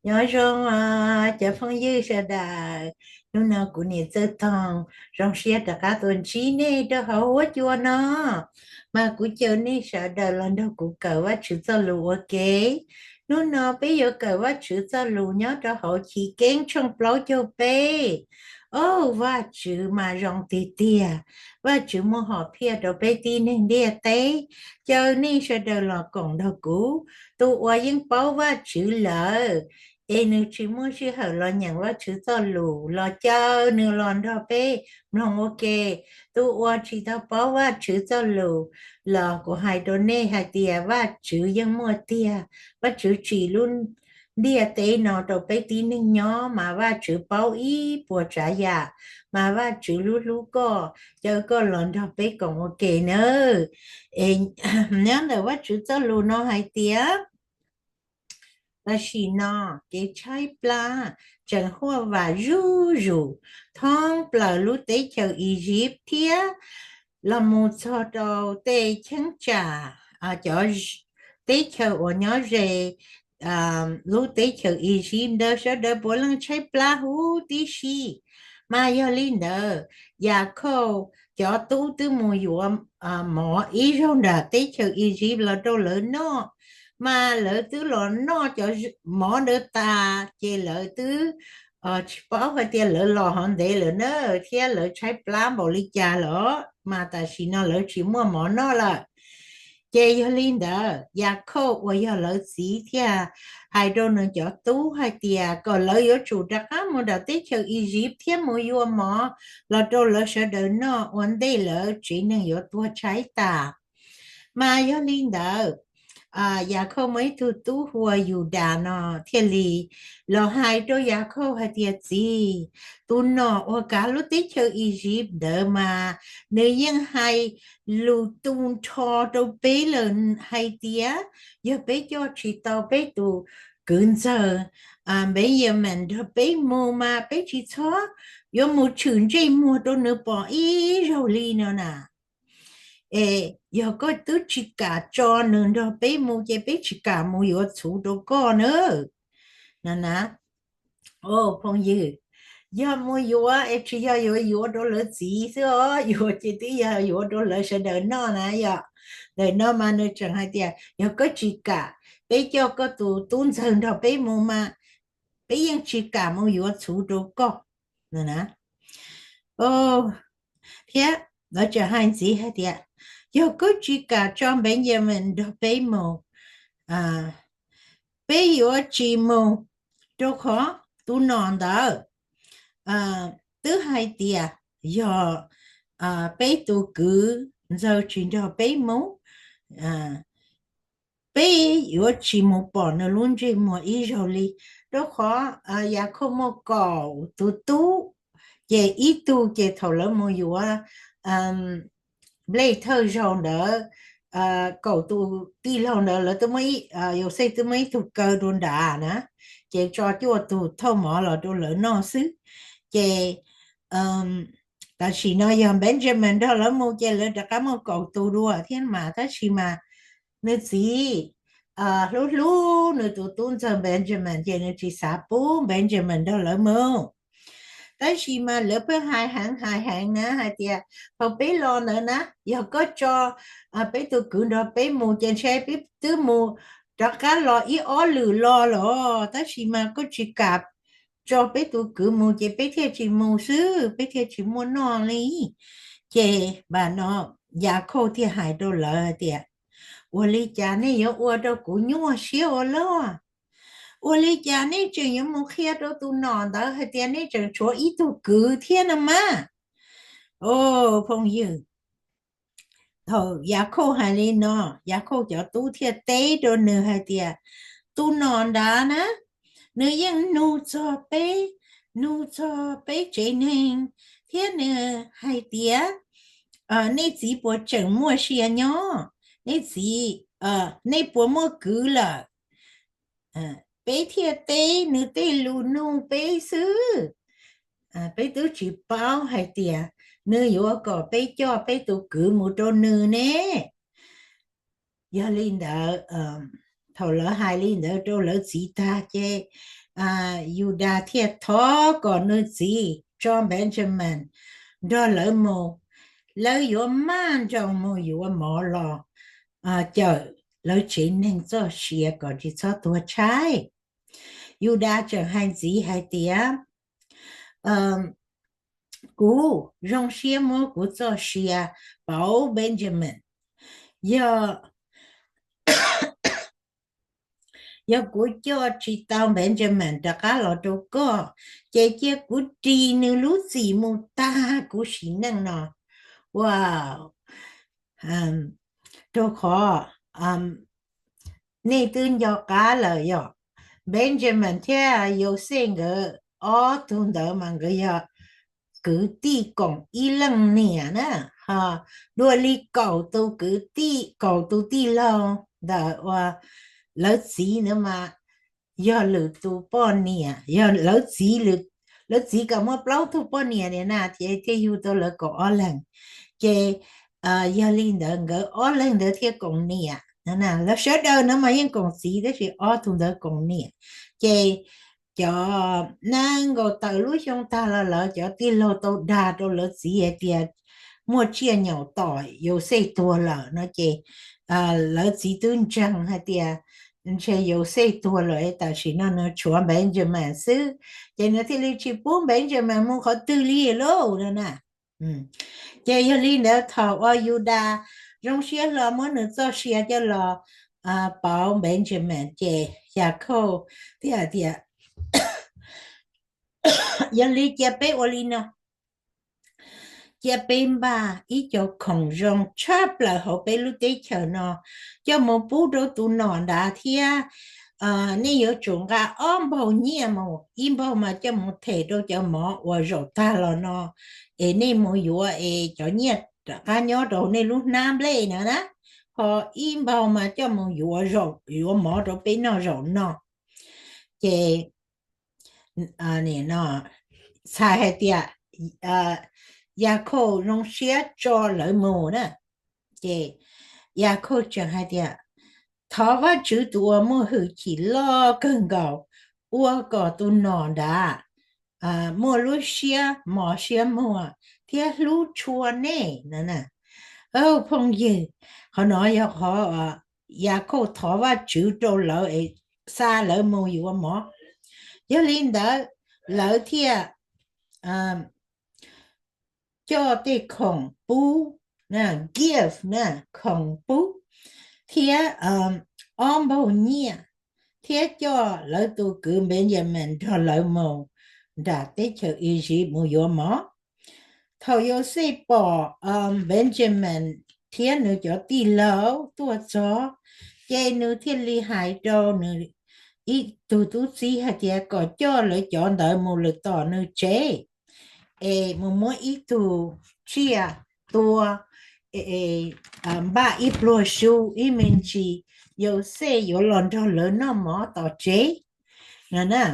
Nyob zoo os cov phooj ywg sawv daws, hnub no kuv niam Txawj Toog zoo siab rov qab tuaj ntsib nej rau hauv huab cua no, mas kuv caw nej sawv daws los nrog kuv kawm Vajtswv txoj lus ua ke. Hnub no peb yuav kawm Vajtswv txoj lus nyob rau hauv Chiv Keeb tshooj plaub caug peb. Au, Vajtswv mas zoo tiag tiag, Vajtswv muaj hom phiaj rau peb tib neeg ntiaj teb. Caw nej sawv daws los koom nrog kuv, tus uas yeej paub Vajtswv lawm, es nws tsis muaj sij hawm los nyeem Vajtswv txoj lus los caw nws los nrog peb mloog ua ke. Tus uas tsis tau paub Vajtswv txoj lus los kuv hais rau nej hais tias Vajtswv yeej muaj tiag. Vajtswv tsim lub ntiaj teb no rau peb tib neeg nyob, mas Vajtswv paub ib puas tsav yam, mas Vajtswv hlub hlub koj, caw koj los nrog peb koom ua ke nawb. Nyob ntawm Vajtswv txoj lus no hais tias, tam sim no kev tshaib plab tseem huaj vam zuj zus thoob plaws lub teb chaws Iziv thiab los mus txog rau tej cheeb tsam cov teb chaws uas nyob ze lub teb chaws Iziv ntawd sawv daws puav leej tshaib plab huv tib si. Mas yog li ntawd, Yakhauj cov tub twb mus yuav mov ib zaug nram teb chaws Iziv los rau lawv noj, mas lawv twb los noj cov mov ntawd tas ces lawv twb tsis paub hais tias lawv los hov ntev lawm na, thiab lawv tshaib plab npaum li cas los mas tam sim no lawv tsis muaj mov noj lawm. Ces yog li ntawd, Yakhauj uas yog lawv txiv thiaj hais rau nws cov tub hais tias kom lawv yuav tsum rov qab mus nram teb chaws Iziv thiab mus yuav mov los rau lawv sawv daws noj ua ntej lawv tsev neeg yuav tuag tshaib tas. Mas yog li ntawd, Yakhauj muaj ib tug tub hu ua Yudas no thiaj li los hais rau Yakhauj hais tias, Txiv, tus nom uas kav lub teb chaws Iziv ntawd mas nws yeej hais lus tu nrho rau peb lawm hais tias, yog peb coj tsis tau peb tus kwv ntxawg Npeyamees nrog peb mus mas peb tsis txhob yuav mus tshwm ntsej muag rau nws pom ib zaug li no na. Es yog koj twb tsis kam tso nws nrog peb mus ces peb tsis kam mus yuav txhuv rau koj na. No na, phooj ywg, yog mus yuav es tsis yog yuav yuav rau lawv txiv xwb os, yuav ces twb yog yuav rau lawv sawv daws noj na yom. Ntawm no mas nws tseem hais tias yog koj tsis kam peb coj koj tus tub ntxawg nrog peb mus mas peb yeej tsis kam mus yuav txhuv rau koj. Thiab lawv tseem hais ntxiv hais tias, yog koj tsis kam tso Npeyamees nrog peb mus, peb yuav tsis mus, rau qhov tus nom ntawd twb hais tias yog peb tus kwv ntxawg tsis nrog peb mus, peb yuav tsis mus pom nws lub ntsej muag ib zaug li. Rau qhov Yakhauj muaj kaum tus tub, ces ib tug ces thaum lawv mus yuav nplej thawj zaug ntawd, kaum tus tij laug ntawd lawv, Yauxej twb muaj ib tug kaw rau nrad na, ces tso cuaj tus thauj mov los rau lawv noj xwb. Ces tam sim no yog Npeyamees nrog lawv mus ces lawv rov qab muaj kaum tus dua thiab mas, tab sis mas nws txiv hlub hlub nws tus tub ntxawg Npeyamees ces nws tsis xav pub Npeyamees nrog lawv mus. Tab sis mas lawv pheej hais heev hais heev na hais tias, thaum peb los ntawd na, yog koj tso peb tus kwv nrog peb mus ces ntshe peb twb mus rov qab los ib ob lwm los lawm, tab sis mas koj tsis kam tso peb tus kwv mus ces peb thiaj tsis mus xwb, peb thiaj tsis muaj noj li. Ces npam no Yakhauj thiaj hais rau lawv tias, ua li cas nej yuav ua rau kuv nyuaj siab ua luaj? Ua li cas nej tseem yuav mus qhia rau tus nom ntawd hais tias nej tseem tshuav ib tug kwv thiab no mas? Phooj ywg, thaum Yakhauj hais li no, Yakhauj cov tub thiaj teb rau nws hais tias, tus nom nrad na, nws yeej nug txog peb, nug txog peb tsev neeg, thiab nws hais tias, nej txiv puas tseem muaj sia nyob? Nej txiv, nej puas muaj kwv lawm? Peb thiaj teb nws tej lus nug peb xwb. Peb twb tsis paub hais tias nws yuav kom peb coj peb tus kwv mus rau nws ne. Yog li ntawd, thaum lawv hais li ntawd rau lawv txiv tag ces Yudas thiaj thov kom nws txiv tso Benjamin nrog lawv mus, lawv yuav maj nroos mus yuav mov los cawm lawv tsev neeg txoj sia kom tsis txhob tuag tshaib. Yudas tseem hais ntxiv hais tias, kuv zoo siab muab kuv txoj sia pauv Benjamin. Yog, yog kuv coj tsis tau Benjamin rov qab los rau koj, ces cia kuv ris nws lub txim mus tag kuv sim neej no. Ua, rau qhov nej twb nco qab lawm yog Benjamin thiab Yauxej nkawd ob tug ntawd mas nkawd yog kwv tij koom ib leej niam na, ho dua li kaum tus kwv tij, kaum tus tij laug ntawm ua lawv txiv ntawd mas yog lwm tus poj niam, yog lawv txiv, lawv txiv kom muaj plaub tug poj niam niam na, thiaj yug tau lawv kaum ob leeg. Ces yog li ntawd nkawd ob leeg ntawd thiaj koom niam. Lawv sawv daws no mas yeej koom txiv tab sis ob tug ntawd koom niam. Ces cov nees nkaum tawm lub xyoo tag los lawv cov tij laug tau dag rau lawv txiv hais tias muaj tsiaj nyaum tom Yauxej tuag lawm no ces lawv txiv twb ntseeg hais tias ntshe Yauxej tuag lawm tam sim no nws tshuav Benjamin xwb, ces nws thiaj li tsis pub Benjamin mus qhov twg li lauj no na. Ces yog li ntawd thaum uas Yudas zoo siab hlo muab nws txoj sia coj los pauv Benjamin ces Yakhauj thiaj tias, yog li cia peb ua li no, cia peb npaj ib co khoom zoo tshaj plaws hauv peb lub teb chaws no coj mus pub rau tus nom nrad thiab. Nej yuav tsum nqa ob npaug nyiaj mus, ib npaug mas coj mus them rau cov mov uas zaum tag los no es nej mus yuav es cov nyiaj rov qab nyob rau nej lub hnab nplej na na, ho ib npaug mas coj mus yuav, yuav mov rau peb noj zaum no. Ces txhais hais tias Yakhauj zoo siab tso lawv mus na. Ces Yakhauj tseem hais tias, thov Vajtswv tus uas muaj hwj chim loj kawg nkaus ua kom tus nom nrad muaj lub siab mos siab muag thiab hlub tshua nej no. Phooj ywg, qhov no yog qhov Yakhauj thov Vajtswv rau lawv es xa lawv mus yuav mov. Yog li ntawd lawv thiaj coj tej khoom pub, gift na, khoom pub, thiab ob npaug nyiaj, thiab coj lawv tus kwv Npeyamees nrog lawv mus nram teb chaws Iziv mus yuav mov. Thaum Yauxej pom Npeyamees thiab nws cov tij laug tuaj txog, ces nws thiaj li hais rau nws ib tug tub txib hais tias kom coj lawv cov ntawd mus lawm tom nws tsev, es mus muab ib tug tsiaj tua, npaj ib pluag su ib me ntsis, Yauxej yuav los nrog lawv noj mov tom tsev no na.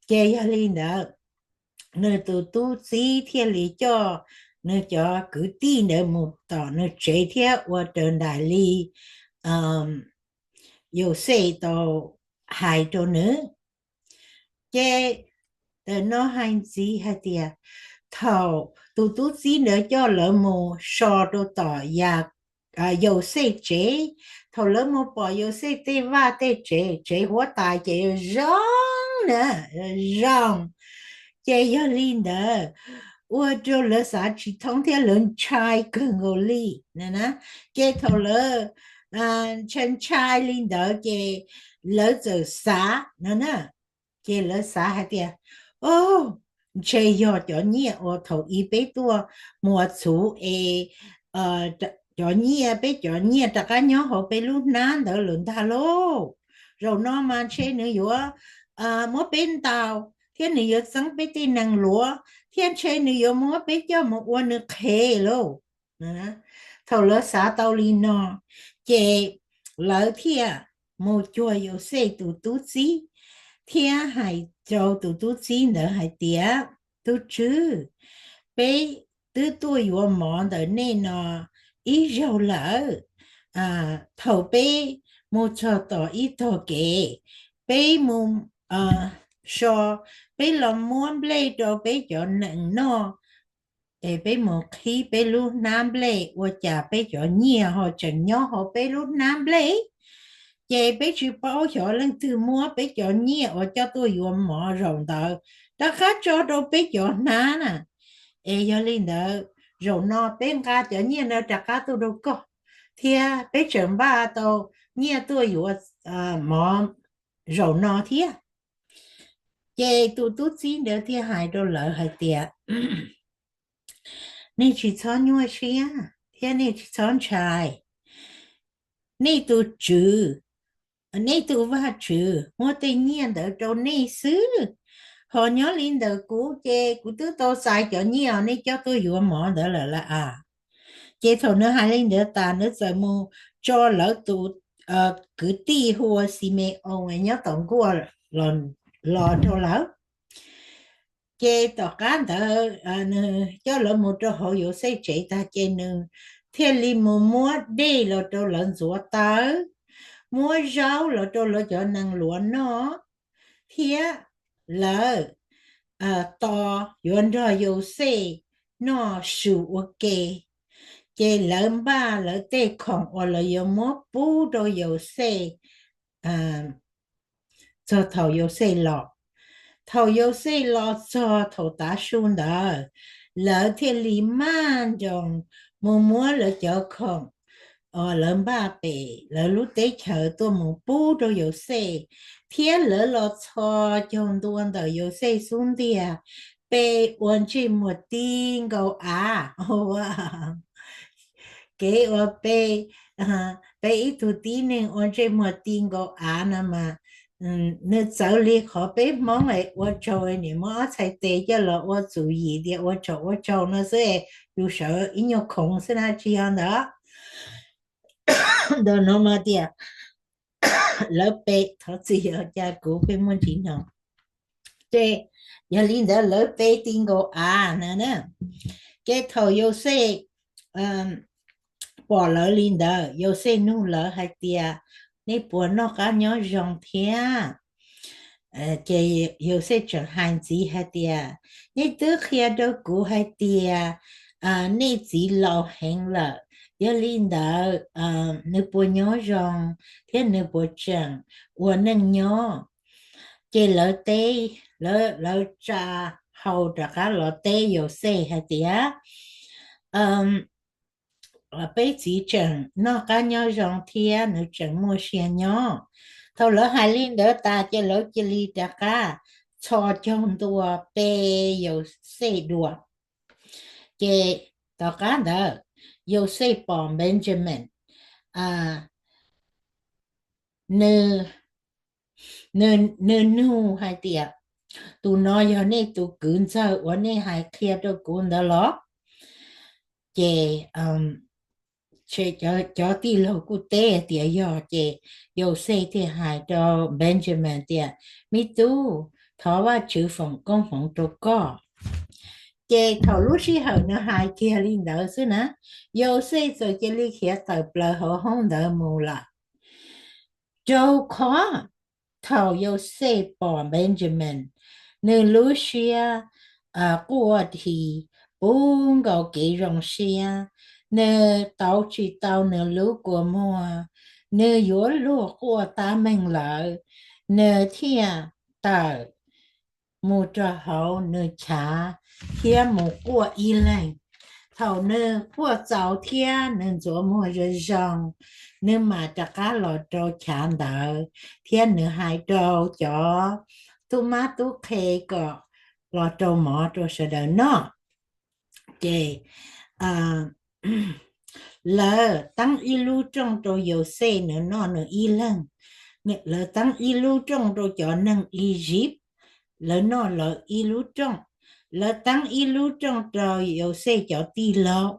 Ces yog li ntawd, nws tus tub txib thiaj li coj nws cov kwv tij ntawd mus tom nws tsev thiab ua raws nraim li Yauxej tau hais rau nws. Ces ntawm no hais ntxiv hais tias thaum tus tub txib ntawd coj lawv mus so rau tom Yauxej tsev, thaum lawv mus pom Yauxej tej vaj tej tsev, tsev huab tais ces zoo na, zoo. Ces yog li ntawd ua rau lawv xav tsis thoob thiab lawv ntshai kawg nkaus li na. Ces thaum lawv ntshai ntshai li ntawd ces lawv txawm xav no na, ces lawv xav hais tias, o, ntshe yog cov nyiaj uas thaum ub peb tuaj muas txhuv es cov nyiaj, peb cov nyiaj rov qab nyob hauv peb lub hnab ntawd lawm ntag lauj. Zaum no mas ntshe nws yuav muab peb ntaus thiab nws yuav txeeb peb tej nees luav thiab ntshe nws yuav muab peb coj mus ua nws qhev lauj. Thaum lawv xav tau li no, ces lawv thiaj mus cuag Yauxej tus tub txib thiab hais rau tus tub txib ntawd hais tias, tub tswv, peb twb tuaj yuav mov ntawm nej no ib zaug lawm. Thaum peb mus txog tom ib tog kev, peb mus so, peb los muab nplej rau peb cov nees noj, es peb mus qhib peb lub hnab nplej ua cas peb cov nyiaj ho tseem nyob hauv peb lub hnab nplej. Ces peb tsis paub xyov leej twg muab peb cov nyiaj uas coj tuaj yuav mov zaum ntawd rov qab tso rau peb cov hnab na. Es yog li ntawd, zaum no peb nqa cov nyiaj no rov qab tuaj rau koj, thiab peb tseem npaj tau nyiaj tuaj yuav mov zaum no thiab. Ces tus tub txib ntawd thiaj hais rau lawv hais tias, nej tsis txhob nyuaj siab thiab nej tsis txhob ntshai. Nej tus tswv, nej tus Vajtswv muab tej nyiaj ntawd rau nej xwb. Ho nyob li ntawm kuv ces kuv twb tau xaiv cov nyiaj uas nej coj tuaj yuav mov ntawd lawm lauj as. Ces thaum nws hais li ntawd tas, nws txawm mus tso lawv tus kwv tij hu ua Xime-oos nyob tom nkuaj los rau lawv. Ces tom qab ntawd nws coj lawv mus rau hauv Yauxej tsev tag ces nws thiaj li mus muab dej los rau lawv ntxuav tawv, muab zaub los rau lawv cov nees luav noj, thiab lawv tos yuav nrog Yauxej noj su ua ke. Ces lawv npaj lawv tej khoom uas lawv yuav muab pub rau Yauxej txog thaum Yauxej los. Thaum Yauxej los txog thaum tav su ntawd, lawv thiaj li maj nroos mus muab lawv cov khoom uas lawv npaj pem lawv lub teb chaws tuaj mus pub rau Yauxej, thiab lawv los txhos caug ntua ntawm Yauxej xub ntiag, pe ua ntsej muag ti nkaus av. Kev uas pe, pe ib tug tib neeg ua ntsej muag ti nkaus av no mas, nws txawv li qhov peb Hmoob es ua tsaug, niam muab ob txhais tes coj los ua txum yim tias ua tsaug ua tsaug no xwb, yus sawv ib nyuag khoov xwb na, tsis yog ntawd. Ntawm no mas tias lawv pe, thov txim yog cas kuv pheej muaj ntsis no. Ces yog li ntawd lawv pe ti nkaus av na. Ces thaum Yauxej pom lawv li ntawd, Yauxej nug lawv hais tias, nej puas noj qab nyob zoo thiab? Ces Yauxej tseem hais ntxiv hais tias, nej twb qhia rau kuv hais tias nej txiv laus heev lawm, yog li ntawd nws puas nyob zoo thiab nws puas tseem ua neej nyob? Ces lawv teb, lawv tsa hau rov qab los teb Yauxej hais tias, peb txiv tseem noj qab nyob zoo thiab nws tseem muaj sia nyob. Thaum lawv hais li ntawd tas ces lawv cia li rov qab txhos caug ntua pe Yauxej dua. Ces tom qab ntawd Yauxej pom Benjamin, nws, nws nug hais tias, tus no yog nej tus kwv ntxawg uas nej hais qhia rau kuv ntawd los? Ces cov tij laug kuj teb tias yog, ces Yauxej thiaj hais rau Benjamin tias, me tub, thov Vajtswv foom koob hmoov rau koj. Ces thaum lub sij hawm nws hais kiag li ntawd xwb na, Yauxej txawm cia li khiav tawm plaws hauv hoob ntawd mus lawm. Rau qhov thaum Yauxej pom Benjamin, nws lub siab quaj dhi puv nkaus kev zoo siab, nws tauv tsis tau nws lub kua muag, nws yuav luag quaj tab meeg lawm, nws thiaj tawm mus rau hauv nws chav thiab mus quaj ib leeg. Thaum nws quaj txaus thiab nws ntxuav muag zoo zoo, nws mam rov qab los rau chav ntawd thiab nws hais rau cov tub mab tub qhe kom los rau mov rau sawv daws noj. Ces lawv teeb ib lub rooj rau Yauxej nws noj nws ib leeg. Lawv teeb ib lub rooj rau cov neeg Iziv, lawv noj lawv ib lub rooj. Lawv teeb ib lub rooj rau Yauxej cov tij laug.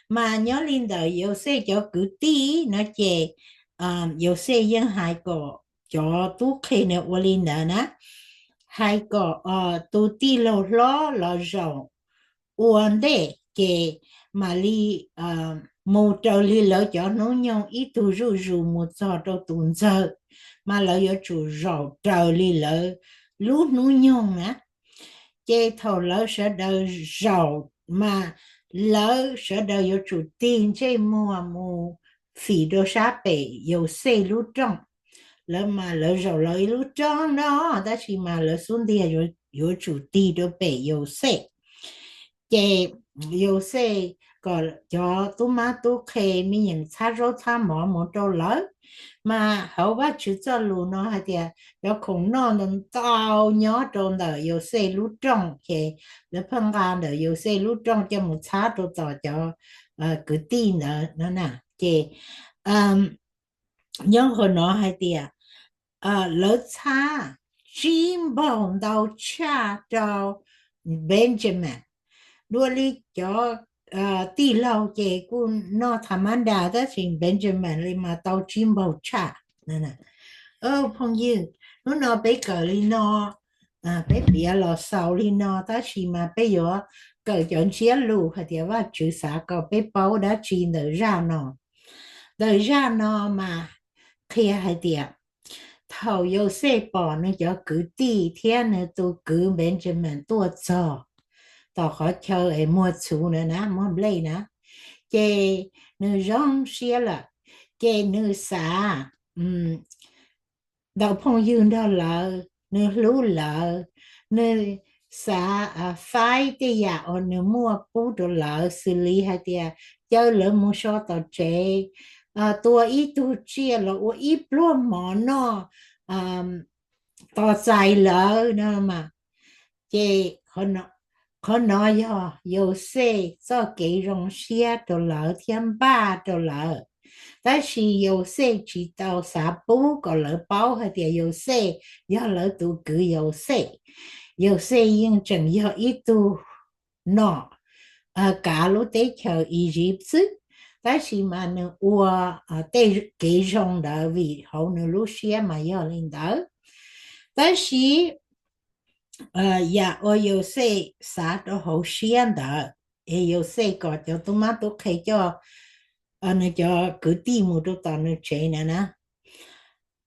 Mas nyob li ntawm Yauxej cov kwv tij no ces Yauxej yeej hais kom cov tub qhe nws ua li ntawd na, hais kom tus tij laug hlob los zaum ua ntej ces mam li mus raws li lawv cov hnub nyoog ib tug zuj zus mus txog rau tus ntxawg, mas lawv yuav tsum zaum raws li lawv lub hnub nyoog na. Ces thaum lawv sawv daws zaum mas lawv sawv daws yuav tsum tig ntsej muag mus fim rau sab pem Yauxej lub rooj. Lawv mas lawv zaum lawv ib lub rooj no, tab sis mas lawv xub ntiag yuav tsum tig rau pem Yauxej. Ces Yauxej kom cov tub mab tub qhe me nyeem txhab zaub txhab mov mus rau lawv. Mas hauv Vajtswv txoj lus no hais tias cov khoom noj ntau ntau nyob rau ntawm Yauxej lub rooj, ces lawv pheej nqa ntawm Yauxej lub rooj coj mus txhab rau tom cov kwv tij ntawd no na. Ces nyob hauv no hais tias lawv txhab tsib npaug ntau tshaj rau Benjamin. Dua li cov tij laug ces kuj noj tha mab nra, tab sis Benjamin li mas tau tsib npaug tshaj. Phooj ywg, hnub no peb kawm li no, peb piav los xaus li no, tab sis mas peb yuav kawm cov ntsiab lus hais tias Vajtswv xav kom peb paub dab tsi ntawm zaj no. Ntawm zaj no mas qhia hais tias thaum Yauxej pom nws cov kwv tij thiab nws tus kwv Benjamin tuaj txog tom qhov chaw es muag txhuv na, muag nplej na, ces nws zoo siab lawm. Ces nws xav ntawm phooj ywg nrog lawv, nws hlub lawv, nws xav faib tej yam uas nws muaj pub rau lawv, xws li hais tias caw lawv mus so tom tsev, tua ib tug tsiaj los ua ib pluag mov noj tos txais lawv no mas. Ces qhov no yog Yauxej txoj kev zoo siab rau lawv thiab npaj rau lawv. Tab sis Yauxej tsis tau xav pub kom lawv paub hais tias Yauxej yog lawv tus kwv Yauxej. Yauxej yeej tseem yog ib tug nom kav lub teb chaws Iziv xwb, tab sis mas nws ua tej kev zoo ntawd vim hauv nws lub siab mas yog li ntawd. Tab sis yam uas Yauxej xav rau hauv siab ntawd, es Yauxej kom cov tub mab tub qhe coj nws cov kwv tij mus rau tom nws tsev na na.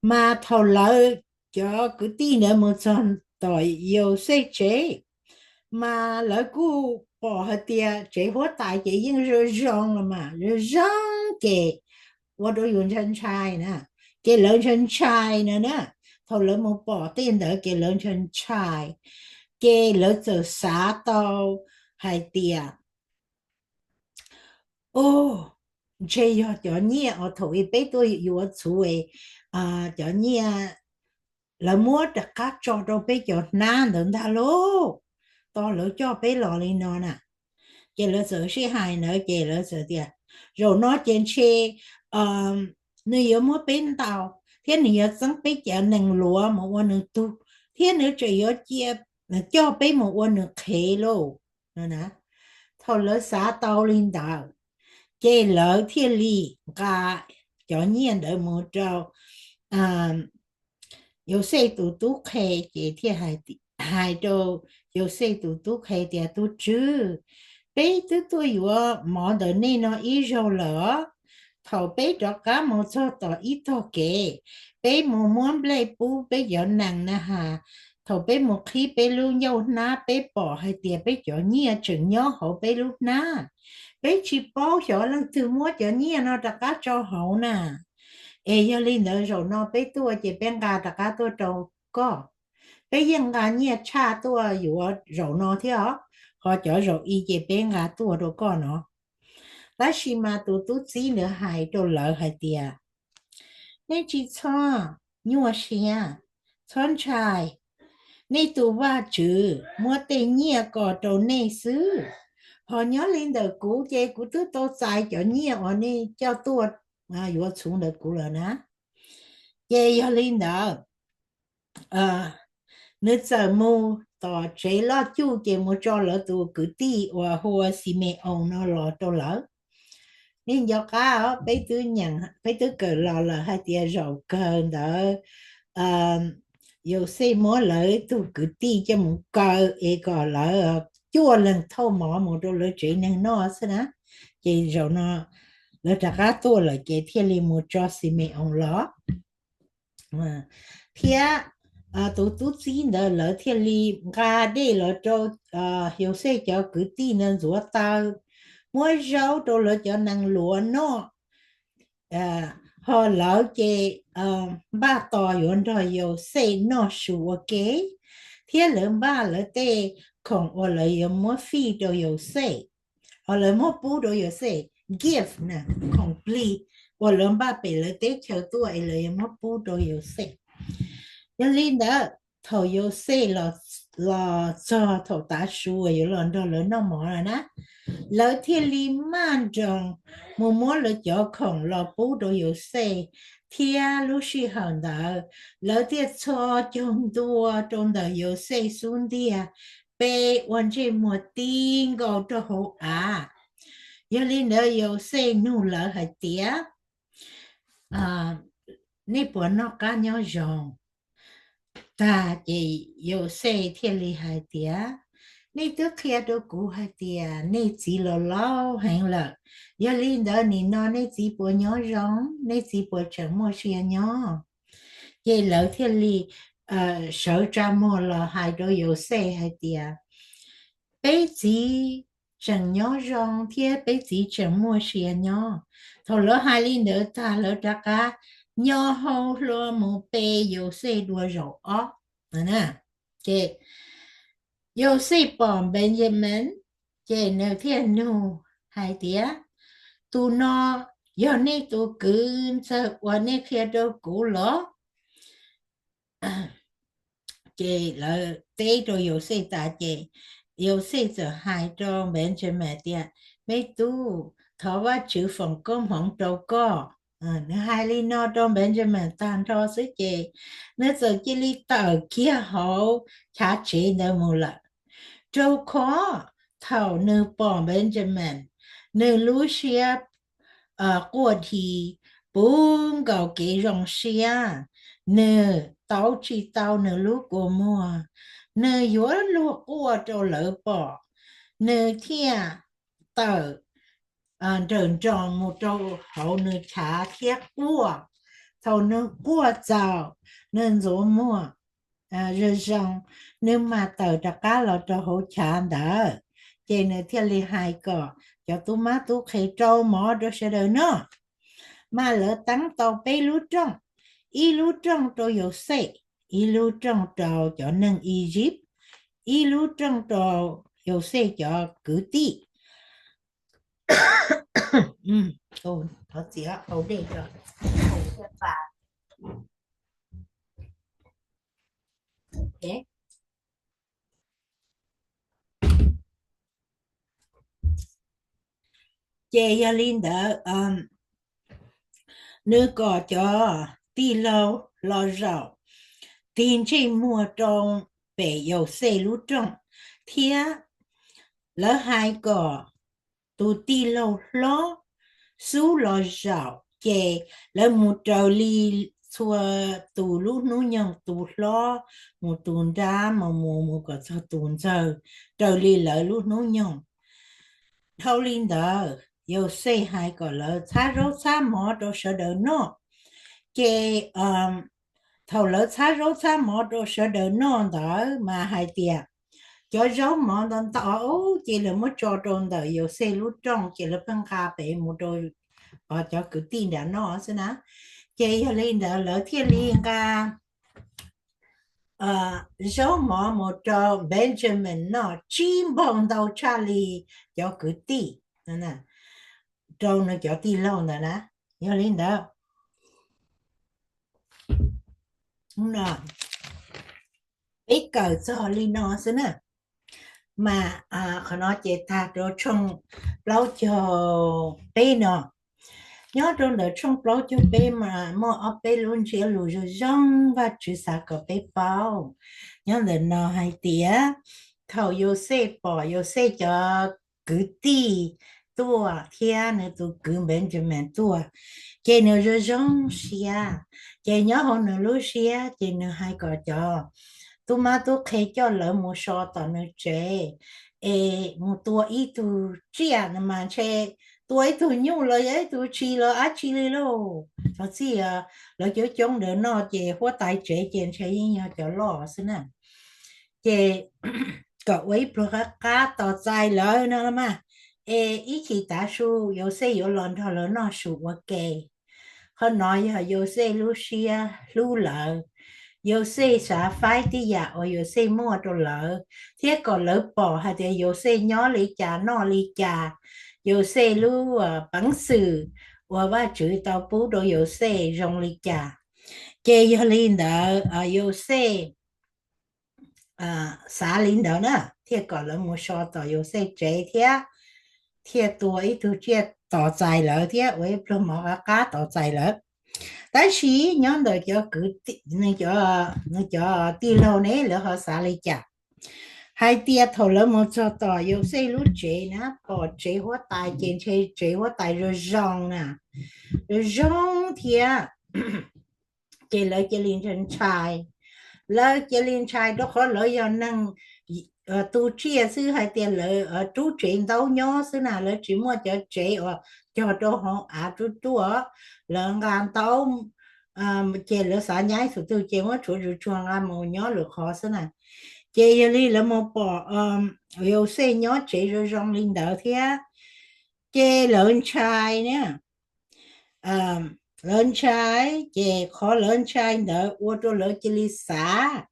Mas thaum lawv cov kwv tij ntawd mus txog tom Yauxej tsev, mas lawv kuj pom hais tias tsev huab tais ces yeej zoo zoo los mas zoo zoo ces ua rau yus ntshai ntshai na. Ces lawv ntshai ntshai na na, thaum lawv mus pom tej ntawd ces lawv ntshai ntshai, ces lawv txawm xav tau hais tias, o, ntshe yog cov nyiaj uas thaum ub peb tuaj yuav txhuv, cov nyiaj lawv muab rov qab tso rau peb cov hnab ntawd ntag lauj, tos lawv coj peb los li no na. Ces lawv txawm sib hais ntawd ces lawv txawm tias, zaum no ces ntshe nws yuav muab peb ntaus thiab nws yuav txeeb peb cov nees luav mus ua nws tug, thiab nws tseem yuav cia coj peb mus ua nws qhev lauj. Thaum lawv xav tau li ntawd, ces lawv thiaj li nqa cov nyiaj ntawd mus rau Yauxej tus tub qhe, ces thiaj hais rau Yauxej tus tub qhe tias, tub tswv, peb twb tuaj yuav mov ntawm nej no ib zaug lawm. Thaum peb rov qab mus txog tom ib tog kev, peb mus muab nplej pub peb cov nees na has, thaum peb mus qhib peb lub ncauj hnab peb pom hais tias peb cov nyiaj tseem nyob hauv peb lub hnab. Peb tsis paub xyov leej twg muab cov nyiaj no rov qab tso hauv na. Es yog li ntawd zaum no peb tuaj ces peb nqa rov qab tuaj rau koj. Peb yeej nqa nyiaj tshaj tuaj yuav zaum no thiab os, ho cov zaum i ces peb nqa tuaj rau koj no. Tab sis mas tus tub txib ntawd hais rau lawv hais tias, nej tsis txhob nyuaj siab, txhob ntshai. Nej tus Vajtswv muab tej nyiaj ko rau nej xwb, ho nyob li ntawm kuv ces kuv twb tau txais cov nyiaj uas nej coj tuaj yuav txhuv ntawm kuv lawm na. Ces yog li ntawd, nws txawm mus tom tsev loj cuj ces mus tso lawv tus kwv tij uas hu ua Xime-oos no los rau lawv. Nej nco qab os, peb twb kawm los lawm hais tias zaum kawg ntawd Yauxej muab lawv tus kwv tij coj mus kaw es kom lawv cuaj leeg thauj mov mus rau lawv tsev neeg noj xwb na. Ces zaum no lawv rov qab tuaj lawm ces thiaj li mus tso Xime-oos los. Thiab tus tub txib ntawd lawv thiaj li nqa dej los rau Yauxej cov kwv tij ntawd ntxuav taw, muab zaub rau lawv cov nees luav noj, ho lawv ces npaj tos yuav nrog Yauxej noj su ua ke, thiab lawv npaj lawv tej khoom uas lawv yuav muab fij rau Yauxej, ho lawv muab pub rau Yauxej, gift na, khoom plig uas lawv npaj pem lawv teb chaws tuaj es lawv yuav muab pub rau Yauxej. Yog li ntawd thaum Yauxej los txog thaum tav su uas yuav los nrog lawv noj mov lawm na, lawv thiaj li maj nroos mus muab lawv cov khoom los pub rau Yauxej, thiab lub sij hawm ntawd lawv thiaj txhos caug ntua rau ntawm Yauxej xub ntiag, pe ua ntsej muag ti nkaus rau hauv av. Yog li ntawd Yauxej nug lawv hais tias, nej puas noj qab nyob zoo? Tag ces Yauxej thiaj li hais tias, nej twb qhia rau kuv hais tias nej txiv los laus heev lawm, yog li ntawd nim no nej txiv puas nyob zoo, nej txiv puas tseem muaj sia nyob? Ces lawv thiaj li sawv tsa muag los hais rau Yauxej hais tias, peb txiv tseem nyob zoo thiab peb txiv tseem muaj sia nyob. Thaum lawv hais li ntawd tag lawv rov qab nyo hau hlo mus pe Yauxej dua zaum ob. Ces Yauxej pom Npejamees, ces nws thiaj nug hais tias, tus no yog nej tus kwv ntxawg uas nej qhia rau kuv los? Ces lawv teb rau Yauxej tas ces Yauxej txawm hais rau Npejamees tias, me tub, thov Vajtswv foom koob hmoov rau koj. Nws hais li no rau Npejamees tag nrho xwb ces nws txawm cia li tawm kiag hauv chav tsev ntawd mus lawm, rau qhov thaum nws pom Npejamees, nws lub siab quaj dhi puv nkaus kev zoo siab, nws tauv tsis tau nws lub kua muag, nws yuav luag quaj rau lawv pom, nws thiaj tawm nrawm nroos mus rau hauv nws chav thiab quaj. Thaum nws quaj txaus, nws ntxuav muag zoo zoo, nws mam tawm rov qab los rau hauv chav ntawd. Ces nws thiaj li hais kom cov tub mab tub qhe rau mov rau sawv daws noj. Mas lawv teeb tau peb lub rooj, ib lub rooj rau Yauxej, ib lub rooj rau cov neeg Iziv, ib lub rooj rau Yauxej cov kwv tij. Ces yog li ntawd, nws kom cov tij laug los zaum tig ntsej muag rau pem Yauxej lub rooj, thiab lawv hais kom tus tij laug hlob xub los zaum, ces lawv mus raws li txhua tus lub hnub nyoog, tus hlob mus tus nrab, mus mus mus kom txog tus ntxawg, raws li lawv lub hnub nyoog. Dhau li ntawd Yauxej hais kom lawv txhab zaub txhab mov rau sawv daws noj. Ces thaum lawv txhab zaub txhab mov rau sawv daws noj ntawd mas hais tias cov zaub mov ntau ntau ces lawv muab tso rau ntawm Yauxej lub rooj, ces lawv pheej nqa pem mus rau cov kwv tij nram noj xwb na. Ces yog li ntawd lawv thiaj li nqa zaub mov mus rau Npejamees noj tsib npaug ntau tshaj li cov kwv tij, rau nws cov tij laug ntawd na. Yog li ntawd, peb kawm txog li no xwb na. Mas qhov no ces tag rau tshooj plaub caug peb no. Nyob rau ntawm tshooj plaub caug peb mas muaj ob peb lub ntsiab lus zoo zoo Vajtswv xav kom peb paub. Nyob ntawm no hais tias thaum Yauxej pom Yauxej cov kwv tij tuaj thiab nws tus kwv Npejamees tuaj, ces nws zoo zoo siab. Ces nyob hauv nws lub siab ces nws hais kom cov tub mab tub qhe coj lawv mus so tom nws tsev, es mus tua ib tug tsiaj no mas ntshe tua ib tug nyuj los yog ib tug tshis los dab tsi li lauj. Txog txij lawv coob coob ntawd noj ces huab tais tsev ces ntshe yeej yog cov loj xwb na. Ces kom ua ib pluag qab qab tos txais lawv no los mas, es ib chim tav su Yauxej yuav los nrog lawv noj su ua ke. Qhov no yog Yauxej lub siab hlub lawv. Yauxej xav faib tej yam uas Yauxej muaj rau lawv thiab kom lawv pom hais tias Yauxej nyob li cas noj li cas, Yauxej lub peev xwm uas Vajtswv tau pub rau Yauxej zoo li cas. Ces yog li ntawd Yauxej xav li ntawd na, thiaj kom lawv mus so tom Yauxej tsev thiab thiaj tua ib tug tsiaj tos txais lawv thiab ua ib pluag mov qab qab tos txais lawv. Tab sis nyob ntawm cov kwv, nws cov tij laug ne lawv ho xav li cas? Hais tias thaum lawv mus txog tom Yauxej lub tsev na, pom tsev huab tais ces ntshe tsev huab tais zoo zoo na, zoo zoo thiab. Ces lawv cia li ntshai, lawv cia li ntshai rau qhov lawv yog neeg tu tsiaj xwb, hais tias lawv rub tsev ntaub nyob xwb na, lawv tsis muaj cov tsev uas cog rau hauv av ruaj ruaj, lawv nqa ntaub, ces lawv xav nyaib xub twg ces muab tshuav tsuag tsuag nqa mus nyob lwm qhov xwb na. Ces yog li lawv mus pom Yauxej nyob tsev zoo zoo li ntawd thiab, ces lawv ntshai na. Lawv ntshai, ces qhov lawv ntshai ntawd ua rau lawv cia li xav.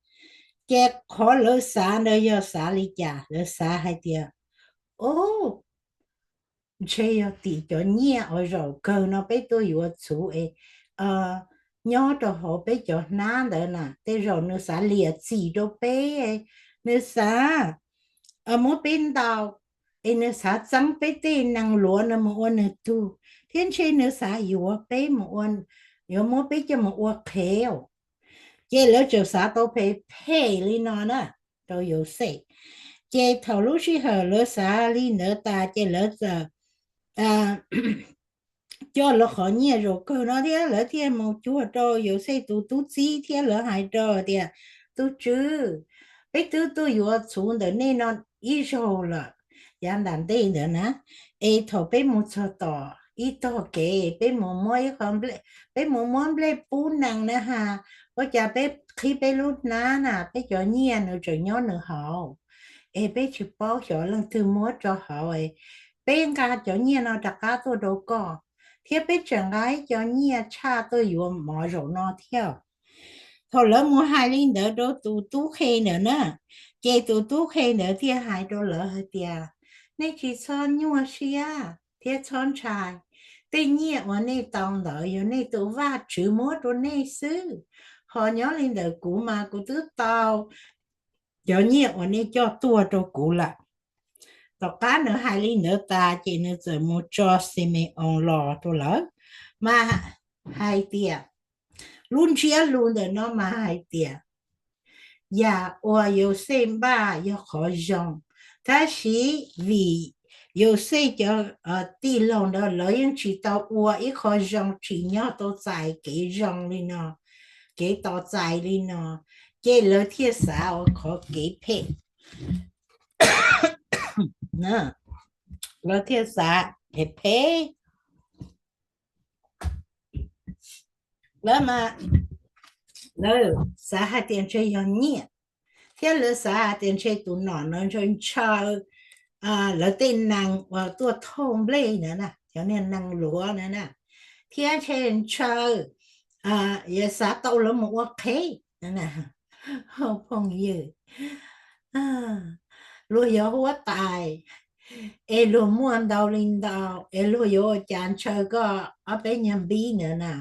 Ces qhov lawv xav ntawd yog xav li cas? Lawv xav hais tias, o, ntshe yog tim cov nyiaj uas zaum kawg no peb tuaj yuav txhuv es nyob rau hauv peb cov hnab ntawd na, tej zaum nws xav liam txim rau peb, nws xav muab peb ntaus, es nws xav txeeb peb tej nees luav no mus ua nws tug, thiab ntshe nws xav yuav peb mus, yuav muab peb coj mus ua qhev. Ces lawv txawm xav tau phem phem li no na rau Yauxej. Ces thaum lub sij hawm lawv xav li ntawd tas ces lawv txawm coj lawv qhov nyiaj zaum kawg no thiab lawv thiaj mus cuag rau Yauxej tus tub txib thiab lawv hais rau tias, Tus tswv, peb twb tuaj yuav txhuv ntawm nej no ib zaug lawm, yav nram ntej ntawd na, es thaum peb mus txog tom ib tog kev peb mus muab ib qho, peb mus muab nplej pub nees na has, ua cas peb qhib peb lub hnab na peb cov nyiaj nws tseem nyob nws hauv, es peb tsis paub xyov leej twg muab rau hauv, peb nqa cov nyiaj no rov qab tuaj rau koj, thiab peb tseem nqa ib co nyiaj tshaj tuaj yuav mov zaum no thiab. Thaum lawv mus hais li ntawd rau tus tub qhe ntawd na, ces tus tub qhe ntawd thiaj hais rau lawv hais tias, Nej tsis txhob nyuaj siab thiab txhob ntshai. Tej nyiaj uas nej tau ntawd yog nej tus Vajtswv muab rau nej xwb, ho nyob li ntawm kuv mas kuv twb tau cov nyiaj uas nej coj tuaj rau kuv lawm. Tom qab nws hais li ntawd tas ces nws txawm mus tso Xime-oos los rau lawv, mas hais tias, lub ntsiab lus ntawm no mas hais tias, yam uas Yauxej npaj yog qhov zoo, tab sis vim Yauxej cov tij laug ntawd lawv yeej tsis tau ua ib qho zoo tsim nyog tau txais kev zoo li no, kev tos txais li no, ces lawv thiaj xav ua qhov kev phem. Lawv thiaj xav phem phem. Lawv mas, lawv xav hais tias ntshe yog nyiaj, thiab lawv xav hais tias ntshe tus nom no ntshaw ntshaw lawv tej nees uas tuaj thauj nplej na, cov niag nees luav na, thiab ntshe ntshaw, xav tau lawv mus ua qhev. Phooj ywg, luag yog huab tais, es luag muaj ntau li ntau, es luag yuav ua cas ntshaw koj ob peb nyuag npib ntawd na,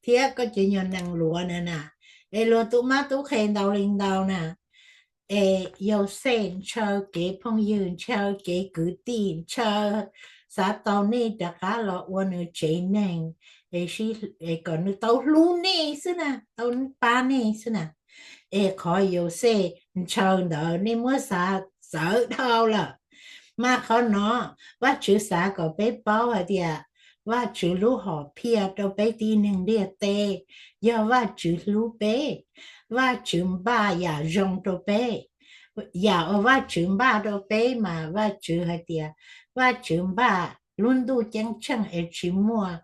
thiab koj cov nyuag nees luav ntawd na, es luag tub mab tub qhe ntau li ntau na, es Yauxej ntshaw kev phooj ywg, ntshaw kev kwv tij, ntshaw xav tau nej rov qab los ua nws tsev neeg, kom nws tau hlub nej xwb na, tau pab nej xwb na. Es qhov Yauxej ntshaw ntawd nej muab xav txawv dhau lawm. Mas qhov no Vajtswv xav kom peb paub hais tias Vajtswv lub hom phiaj rau peb tib neeg ntiaj teb yog Vajtswv hlub peb. Vajtswv npaj yam zoo rau peb. Yam uas Vajtswv npaj rau peb mas Vajtswv hais tias Vajtswv npaj lub ntuj ceeb tsheej es tsis muaj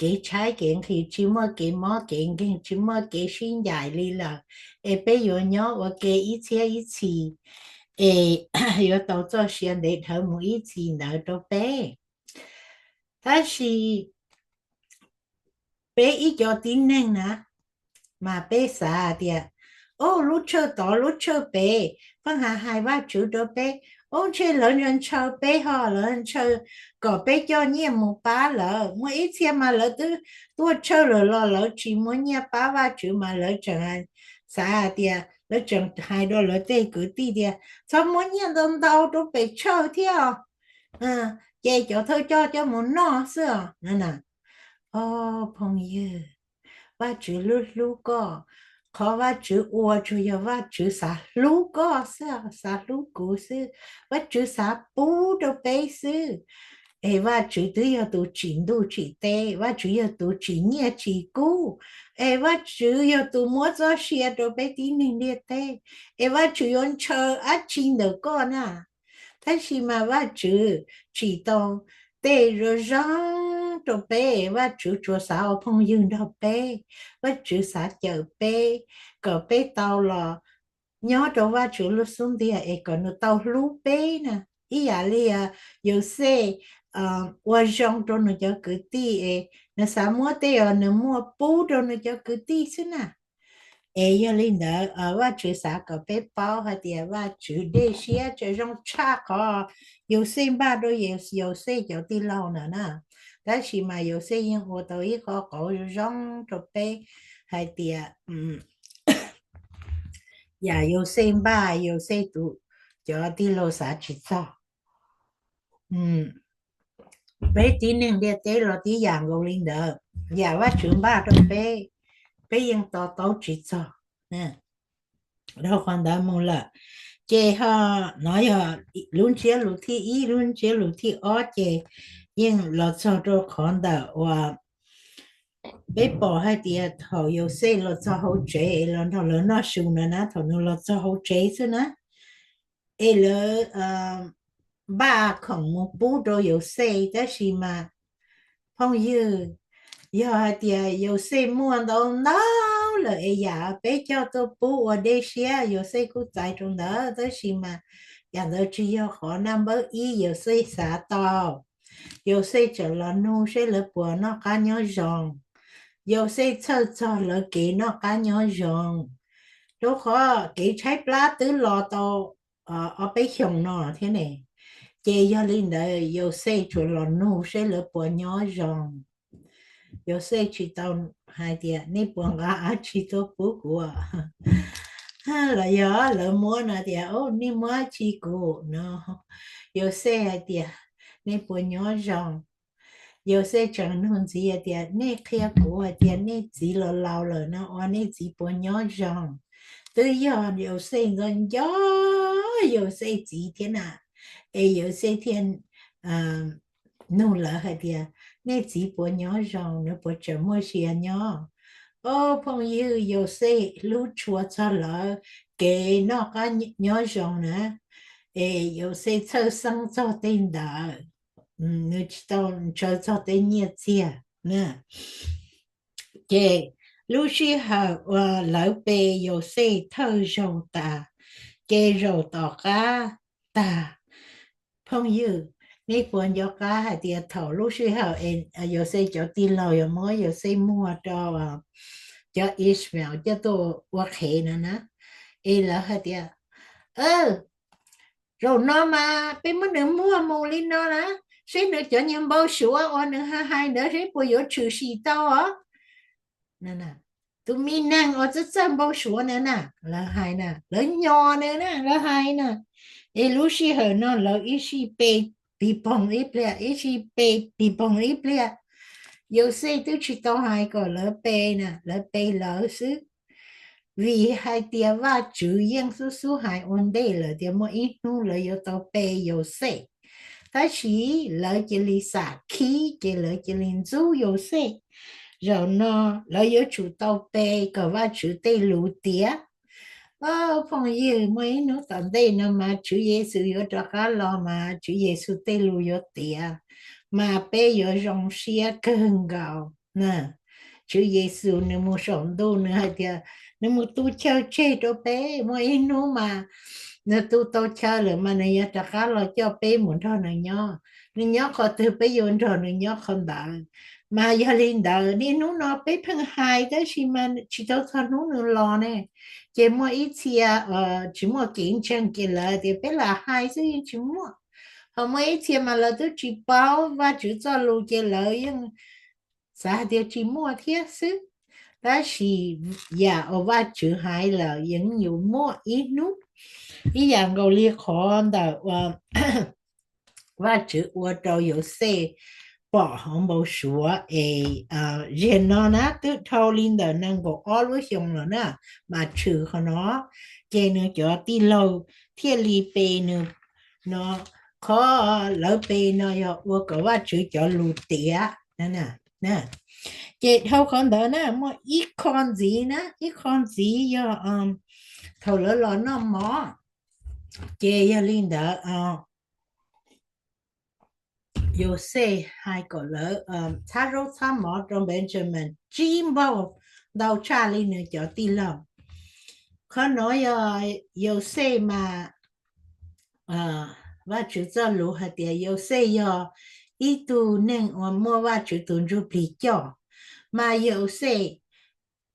kev tshaib kev nqhis, tsis muaj kev mob kev nkeeg, tsis muaj kev sib ncaim li lawm, es peb yuav nyob ua ke ib txhiab ib txhis, es yuav tau txoj sia ntev dhawv mus ib txhis ntawd rau peb. Tab sis peb ib co tib neeg na, mas peb xav tias, o, lub tshawj tod lub tshawj pem pheej hais hais Vajtswv rau peb, o, ntshe lawv ntshaw peb ho, lawv ntshaw kom peb coj nyiaj mus pab lawv. Muaj ib txhia mas lawv twb tuaj tshawj lawm los lawv tsis muab nyiaj pab Vajtswv mas lawv tseem xav hais tias, lawv tseem hais rau lawv tej kwv tij tias, txhob muab nyiaj ntau ntau rau pem tshawj thiab, ces cov thawj coj coj mus noj xwb os. O, phooj ywg, Vajtswv hlub hlub koj. Qhov Vajtswv ua tsuas yog Vajtswv xav hlub koj xwb, xav hlub kuv xwb. Vajtswv xav pub rau peb xwb. Es Vajtswv twb yog tus tsim ntuj tsim teb, Vajtswv yog tus tsim nyiaj tsim kub, es Vajtswv yog tus muab txoj sia rau peb tib neeg ntiaj teb, es Vajtswv yuav ntshaw dab tsi ntawm koj na? Tab sis mas Vajtswv tsim tau tej zoo zoo rau peb, Vajtswv tsuas xav ua phooj ywg nrog peb, Vajtswv xav cawm peb, kom peb tau los nyob rau Vajtswv lub xub ntiag es kom nws tau hlub peb na. Ib yam li Yauxej ua zoo rau nws cov kwv tij es nws xav muab tej uas nws muaj pub rau nws cov kwv tij xwb na. Es yog li ntawd Vajtswv xav kom peb paub hais tias Vajtswv dej siab tseem zoo tshaj qhov Yauxej npaj rau Yauxej cov tij laug ntawd na. Tab sis mas Yauxej yeej ua tau ib qho qauv zoo zoo rau peb hais tias yam Yauxej npaj Yauxej tus, cov tij laug xav tsis txog. Peb tib neeg ntiaj teb los tib yam nkaus li ntawd, yam Vajtswv npaj rau peb, peb yeej to taub tsis txog. Dhau qhov ntawd mus lawm, ces ho, no yog lub ntsiab lus thib ib, lub ntsiab lus thib ob ces yeej los txog rau qhov ntawm uas peb pom hais tias thaum Yauxej los txog hauv tsev es los nrog lawv noj su na na, thaum nws los txog hauv tsev xwb na, es lawv npaj khoom mus pub rau Yauxej, tab sis mas phooj ywg, yog hais tias Yauxej muaj ntau ntau lawm es yam peb coj tuaj pub ua dej siab Yauxej kuj txais rau ntawd, tab sis mas yam ntawd tsis yog qhov naj npawb ib Yauxej xav tau. Yauxej tseem los nug seb lawv puas noj qab nyob zoo. Yauxej txhawj txog lawv kev noj qab nyob zoo, rau qhov kev tshaib plab twb los tau ob peb xyoos no thiab ne. Ces yog li ntawd Yauxej tsuas los nug seb lawv puas nyob zoo. Yauxej tsis tau hais tias nej puas nqa dab tsi tuaj pub kuv, los yog lawv muab no tias, o, nej muab dab tsi kuv no. Yauxej hais tias, nej puas nyob zoo? Yauxej tseem nug ntxiv hais tias, nej qhia kuv hais tias nej txiv los laus lawm no ua nej txiv puas nyob zoo? Twb yog Yauxej nco nco Yauxej txiv thiab na, es Yauxej thiaj nug lawv hais tias, nej txiv puas nyob zoo, nws puas tseem muaj sia nyob? O, phooj ywg, Yauxej hlub tshua txog lawv kev noj qab nyob zoo na, es Yauxej txhawj xeeb txog tej ntawd, nws tsis tau ntshaw txog tej nyiaj txiag na. Ces lub sij hawm uas lawv pe Yauxej thawj zaug tas, ces zaum tom qab tag, phooj ywg, nej puas nco qab hais tias thaum lub sij hawm es Yauxej cov tij laug yuav muab Yauxej muag rau cov Ishmael coj tuaj ua qhev no na, es lawv hais tias, zaum no mas peb muab nws muag mus li no na, seb nws cov niag npau suav uas nws hais hais ntawd seb puas yuav tshwm sim tau os. Tus me neeg uas txawj txawj npau suav na na, lawv hais na, lawv nyos nws na, lawv hais na. Es lub sij hawm no lawv ib sij pe pis poog ib pliag, ib sij pe pis poog ib pliag. Yauxej twb tsis tau hais kom lawv pe na, lawv pe lawv xwb. Vim hais tias Vajtswv yeej xub xub hais ua ntej lawm tias muaj ib hnub lawv yuav tau pe Yauxej. Tab sis lawv cia li xam khib ces lawv cia li ntxub Yauxej. Zaum no lawv yuav tsum tau pe kom Vajtswv tej lus tiav. Phooj ywg, muaj ib hnub tom ntej no mas Tswv Yexus yuav rov qab los mas Tswv Yexus tej lus yuav tiav. mas peb yuav zoo siab kawg nkaus. Tswv Yexus nws mus saum ntuj nws hais tias nws mus tu chaw tseg rau peb. Muaj ib hnub mas nws tu tau chaw lawm mas nws yuav rov qab los coj peb mus nrog nws nyob. Nws nyob qhov twg peb yuav nrog nws nyob qhov ntawd. Mas yog li ntawd niaj hnub no peb pheej hais tab sis mas tsis tau txog hnub nws los ne. Ces muaj ib txhia tsis muaj kev ntseeg ces lawv tias peb lam hais xwb yeej tsis muaj. Ho muaj ib txhia mas lawv twb tsis paub Vajtswv txoj lus ces lawv yeej xav hais tias tsis muaj thiab xwb. Tab sis yam uas Vajtswv hais lawm yeej yuav muaj ib hnub. Ib yam nkaus li qhov ntawm uas Vajtswv ua rau Yauxej pom hauv npau suav es, ziag no na twb dhau li ntawm nees nkaum ob lub xyoo lawm na, mas tshwm qhov no, ces nws cov tij laug thiaj li pe nws no, qhov lawv pe no yog ua kom Vajtswv cov lus tiav. Ces dhau qhov ntawd na muaj ib qho ntxiv na, ib qho ntxiv yog thaum lawv los noj mov, ces yog li ntawd Yauxej hais kom lawv txhab zaub txhab mov rau Benjamin tsib npaug ntau tshaj li nws cov tij laug. Qhov no yog Yauxej mas Vajtswv txoj lus hais tias Yauxej yog ib tug neeg uas muaj Vajtswv tus Ntsujplig coj, mas Yauxej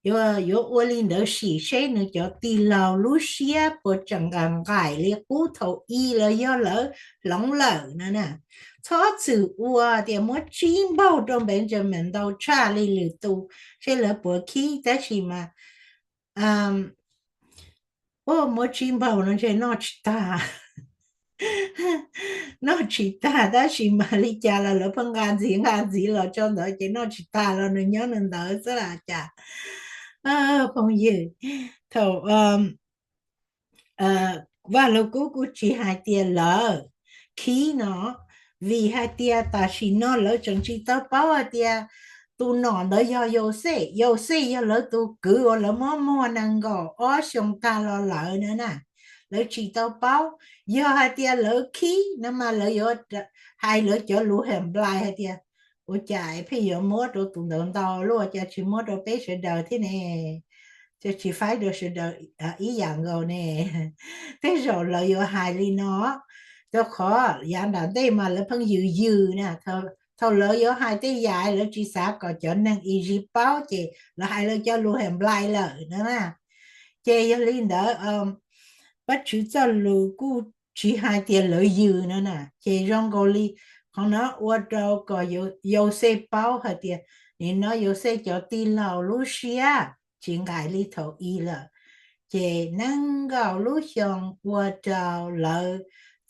yuav ua li ntawd sim seb nws cov tij laug lub siab puas tseem nqaim nqaim li qub thaum ub los yog lawv hloov lawm no na. Txhob txwm ua tias muab tsib npaug rau Benjamin ntau tshaj li lwm tus seb lawv puas khib, tab sis mas muab tsib npaug no ntshe noj tsis tag, noj tsis tag tab sis mas li cas los lawv pheej nqa ntxiv nqa ntxiv los tso ntawd ces noj tsis tag los nws nyob nws ntawd xwb las cas. Phooj ywg, thaum Vaj Lug Kub kuj tsis hais tias lawv khib no, vim hais tias tam sim no lawv tseem tsis tau paub hais tias tus nom ntawd yog Yauxej. Yauxej yog lawv tus kwv uas lawv muab muag nees nkaum ob xyoo tag los lawm na na. Lawv tsis tau paub, yog hais tias lawv khib no mas lawv yuav hais lawv cov lus Henplais hais tias ua cas pheej yuav muab rau tus ntawd ntau luaj, cas tsis muab rau peb sawv daws thiab ne, cas tsis faib rau sawv daws ib yam nkaus ne. Tej zaum lawv yuav hais li no, rau qhov yav nram ntej mas lawv pheej yws yws na. Thaum lawv yuav hais tej yam lawv tsis xav kom cov neeg Iziv paub ces lawv hais lawv cov lus Henplais lawm na. Ces yog li ntawd Vajtswv txoj lus kuj tsis hais tias lawv yws no na. Ces zoo nkaus li qhov no ua rau kom Yauxej paub hais tias nim no Yauxej cov tij laug lub siab tsis nqaim li thaum ub lawm. Ces nees nkaum lub xyoo ua rau lawv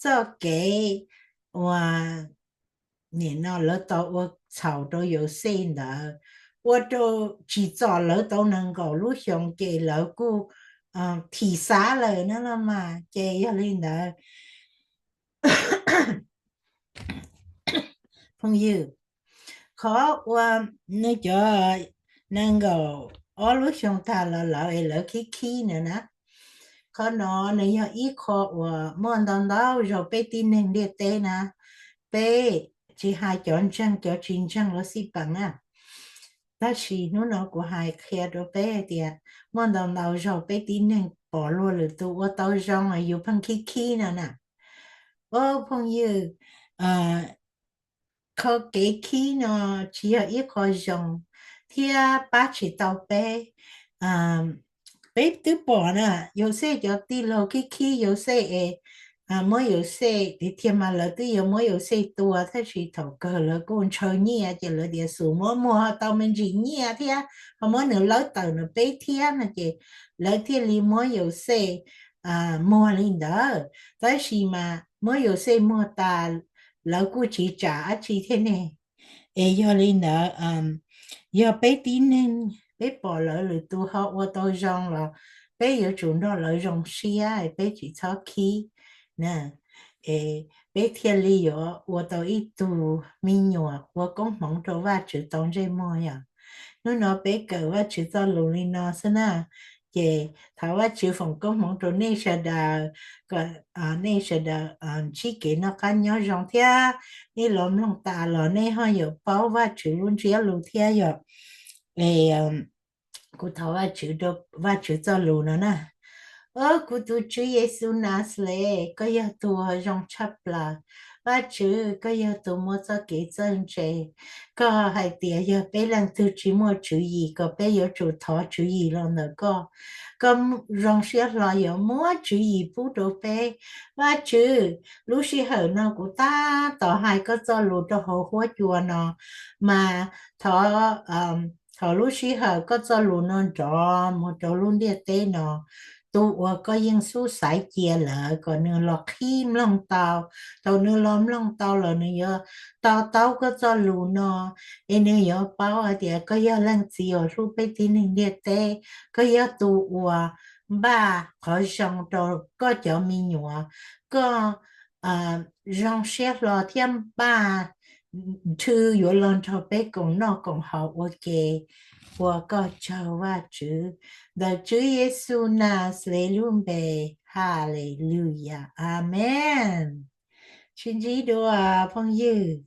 txoj kev uas nim no lawv tau ua txhaum rau Yauxej ntawd, ua rau tsim txom lawv tau nees nkaum lub xyoo ces lawv kuj thim xav lawm na los mas. Ces yog li ntawd phooj ywg, qhov uas nws cov nees nkaum ob lub xyoo tag los lawv es lawv khib khib na na, qhov no nws yog ib qho uas muaj ntau ntau zaug peb tib neeg ntiaj teb na, peb tsis hais cov ntseeg cov tsis ntseeg los xij peem na, tab sis hnub no kuv hais qhia rau peb hais tias muaj ntau ntau zaug peb tib neeg pom luag lwm tus ua tau zoo yus pheej khib khib no na. Au phooj ywg, qhov kev khib no tsis yog ib qho zoo thiab pab tsis tau peb. Peb twb pom na, Yauxej cov tij laug khib khib Yauxej es muab Yauxej tiag tiag mas lawv twb yuav muab Yauxej tua, tab sis thaum kawg lawv kuj ntshaw nyiaj ces lawv tias xum muab muag ho tau me ntsis nyiaj thiab ho muab nws lawb tawm nws peb thiab no ces lawv thiaj li muab Yauxej muag li ntawd. Tab sis mas muab Yauxej muag tas lawv kuj tsis tsam dab tsi thiab ne. Es yog li ntawd, yog peb tib neeg peb pom lawv lwm tus ho ua tau zoo los peb yuav tsum nrog lawv zoo siab, peb tsis txhob khib na, peb thiaj li yuav ua tau ib tug me nyuam ua koob hmoov rau Vajtswv tau ntsej muag yom. Hnub no peb kawm Vajtswv txoj lus li no xwb na, Ces thov Vajtswv foom koob hmoov rau nej sawv daws, kom nej sawv daws ntsib kev noj qab nyob zoo thiab nej los mloog tas los nej ho yuav paub Vajtswv lub ntsiab lus thiab yom. Kuv thov Vajtswv rau Vajtswv txoj lus no na. Au kuv tus Tswv Yexus Naxales, koj yog tus uas zoo tshaj plaws. Vajtswv, koj yog tus muaj txoj kev txawj ntse. Koj hais tias yog peb leej twg tsis muaj tswv yim, kom peb yuav tsum thov tswv yim los ntawm koj. Koj zoo siab hlo yuav muab tswv yim pub rau peb. Vajtswv, lub sij hawm no kuv tab tom hais koj txoj lus rau hauv huab cua no, mas thov thaum lub sij hawm koj txoj lus no nrov mus rau lub ntiaj teb no, tus uas koj yeej xub xaiv cia lawm kom nws los qhib mloog tau. Thaum nws los mloog tau lawm nws yuav to taub koj txoj lus no, es nws yuav paub hais tias koj yog leej txiv uas hlub peb tib neeg ntiaj teb. Koj yog tus uas npaj qhov zoo rau koj cov me nyuam. Koj zoo siab hlo thiab npaj nrhw yuav los nrog peb koom noj koom haus ua ke. Ua koj tsaug Vajtswv, ntawm Tswv Yexus Naxales lub npe. Haleluyas, amees. Sib ntsib dua phooj ywg.